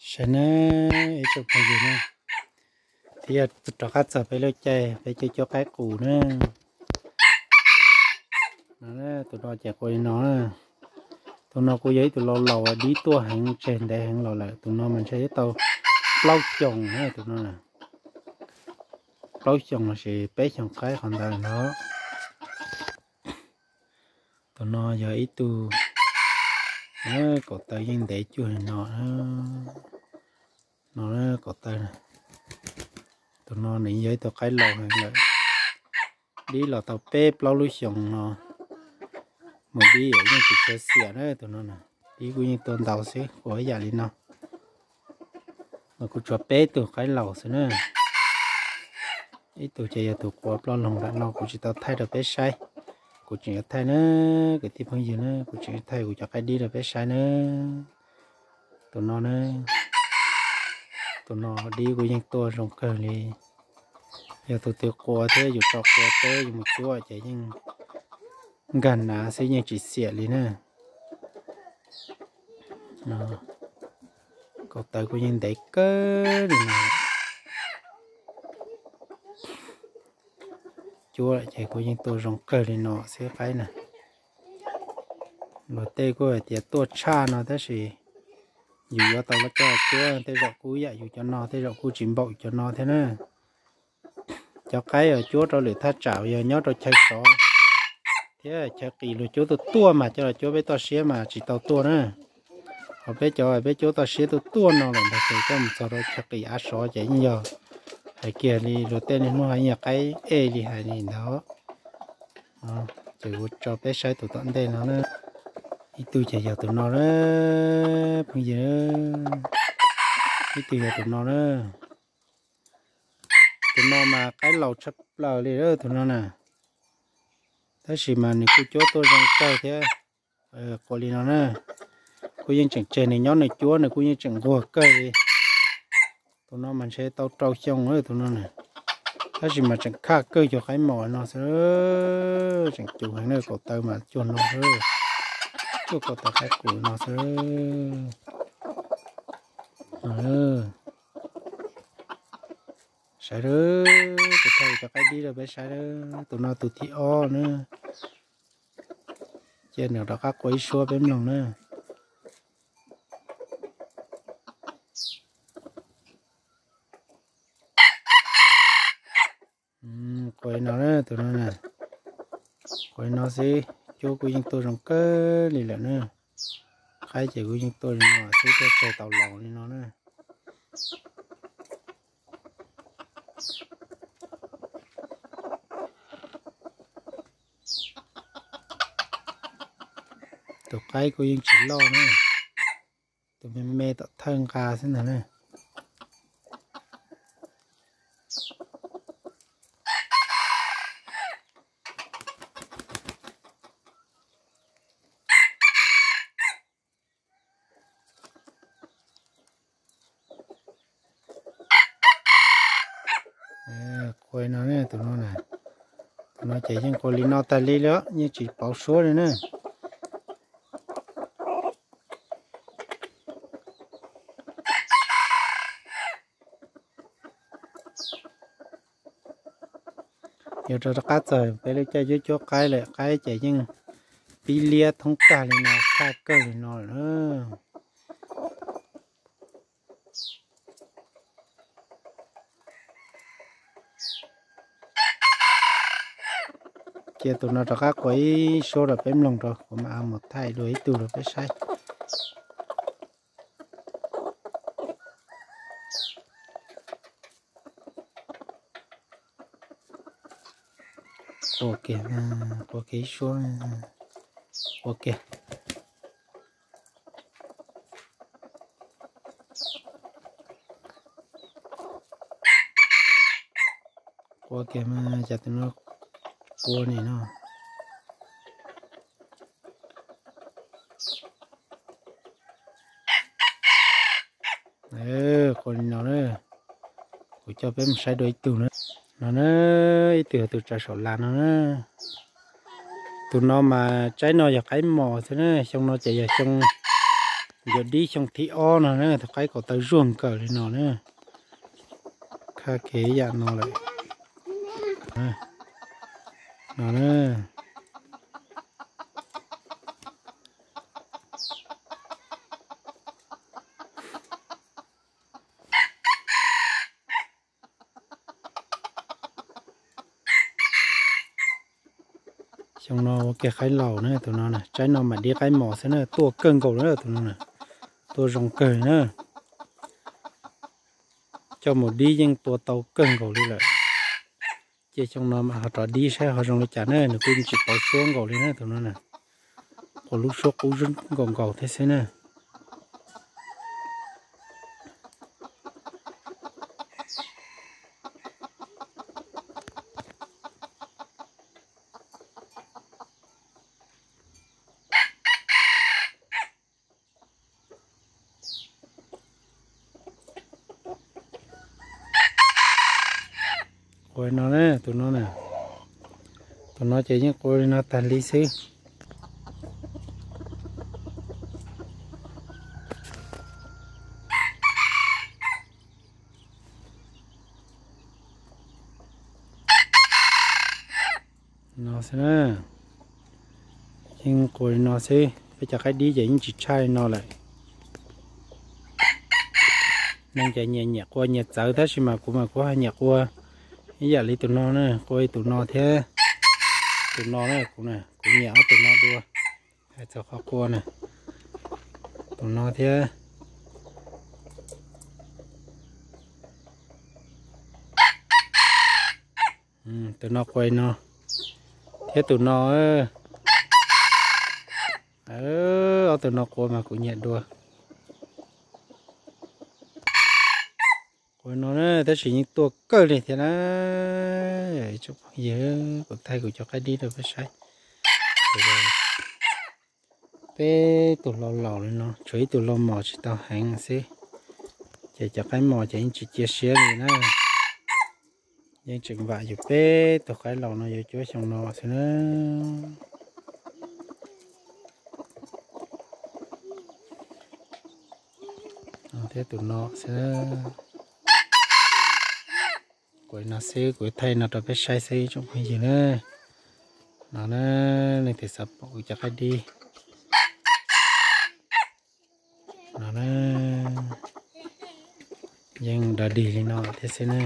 Saib na, ib tsoom phooj ywg na, thiab yog rov qab txog peb lub caij peb caij cuab qaib qus na. No, tus no ces qua li no. Tus no kuj yog ib tug laus laus dib tuaj heev tseg ntev heev los lawm. Tus no mas ntshe twb tau plaub xyoos na, tus no plaub xyoos los sis peb xyoos qaib qhov ntawd no. Tus no yog ib tug, kaum taw yeej ntev cuag li no. No, kaum taw. Tus no nws yog ib tug qaib laus heev lawm, dib los tau peb plaub lub xyoos no, mus dib yeej tsis tshua xiam na. Tus no dib kuj yeej tuaj ntau xwb, ua ib yam li no. Mas kuv tshuav peb tug qaib laus xwb na. Ib tug ces yog tus quav ploj loog nram no kuv tsis tau thaij rau peb saib. Kuv tseem yuav thaij na, kwv tij phooj ywg na, kuv tseem yuav thaij kuv cov qaib dib rau peb saib na. Tus no na, tus no dib kuj yeej tuaj zoo kawg li. Yog tus twg qua thiab yus tso qua teb yus mus cuab ces yeej nkag nav xwb, yeej tsis xiam li na. Kaum taw kuj yeej ntev kawg li no. Cuab ces kuj yeej tuaj zoo kawg li no xwb qaib na. Luag tej kuj hais tias tuaj tshaj no tab sis yus yuav tau coj cuab tej zaum kuj yam yus cov no, tej zaum kuj tsis npaum cov no thiab na. Cov qaib uas cuab rau lwm thaj tsam yog nyob rau chaw sov thiab chaw qis luag cuab tuaj tuaj mas coj los cuab peb toj siab mas tsis tau tuaj na. Ho peb cov peb cuab toj siab tuaj tuaj no lawm ntag ces coj mus txog rau chaw qis av sov ces yeej yog hais kiag li luag tej niaj hnub hais yeej qaib ej li hais li ntawd. Ces kuv tso peb saib tus tom ntej no na. Ib tug ces yog tus no na, phooj ywg, ib tug yog tus no na. Tus no mas qaib laus tshaj plaws li tus no na. Tab sis mas nws kuj cuab tuaj zoo kawg thiab. Qua li no na, kuj yeej tseem tseg nws nyob nws cuab, nws kuj yeej tseem nquag kawg li. Tus no mas ntshe tau rau xyoo tus no na, tab sis mas tseem khaj kawg cuag qaib mos no xwb. Tseem cus heev na, kaum taw mas cuag no xwb, cuag kaum taw qaib qus no xwb. Saib, kuv thaij cov qaib dib rau peb saib, tus no tus thib ob na. Cia nws rov qab qua ib suab peb mloog na. Qua li no na, tus no na. Qua li no xwb, cuab kuj yeej tuaj zoo kawg li lawm na. Qaib ces kuj yeej tuaj li no xwb, tuaj tseg tau laus li no na. Tus qaib kuj yeej tsis loj na, tus me me tom thawj nqa xwb ntag na. Qua no, tus no na, tus no ces yeej qua li no tag li lawm, yeej tsis pauv suab li na. Yog rov qab txog peb lub caij cuab cuab qaib lawm, qaib ces yeej pib liab thoob tag li no, khaj kawg li no lawm na. Cia tus no rov qab qua ib suab rau peb mloog rau, kuv mam mus thaij dua ib tug rau peb saib. Qua kiag, qua kiag ib suab, qua kiag. Qua kiag mas cas tus no qua nim no. Qua li no na, kuv coj peb mus saib dua ib tug na. No na, ib tug yog tus tsaws saum las no na. Tus no mas tsaib no yog qaib mos xwb na, xyoo no ces yog xyoo Yog dib xyoo thib ob no na, tus qaib kaus taw zuag nkaws li no na. Khaj kiag yam no lawm. No na. Xyoo no ua kiag qaib laus na tus no na, tsaib no mam dib qaib mos xwb na, tuaj kawg nkaus li tus no na, tuaj zoo kawg na. Coj mus dib yeej tua tau kawg nkaus li lawm. Ces xyoo no mam ho rov dib saib ho zoo li cas na, nws kuj tsis pauv suab nkaus li na tus no na, ua lub suab qub nkaus nkaus thiab xwb na. Quas no na, tus no na, tus no ces yeej quas li no tag li xwb. No xwb na, yeej quas li no xwb, peb cov qaib dib ces yeej tsis tshaj li no lawm. Neeg ces nyiam nyiam quas nyiam txawv tab sis mas kuv mas kuv ho nyiam quas ib yam li tus no na, quas tus no thiab tus no na, kuv, kuv nyiam ob tus no dua. Hais txog qhov quas na, tus no thiab tus no quas no thiab tus no, ob tus no quas mas kuv nyiam dua. Quas no na tab sis yeej tuaj kawg li thiab na. Tsoom phooj ywg, kuv thaij kuv cov qaib dib rau peb saib. Peb tus laus laus li no, tshuav ib tug laus mos tsis tau heev xwb, ces cov qaib mos ces yeej tsis cia siab li na. Yeej tseem vam yus peb tus qaib laus no yuav cuab xyoo no xwb na. Thiab tus no xwb. Kuv no xwb, kuv thaij no rau peb saib xwb tsoom phooj ywg na. No na, leej twg xav pom kuv cov qaib dib no na, yeej dog dig li no thiab xwb na.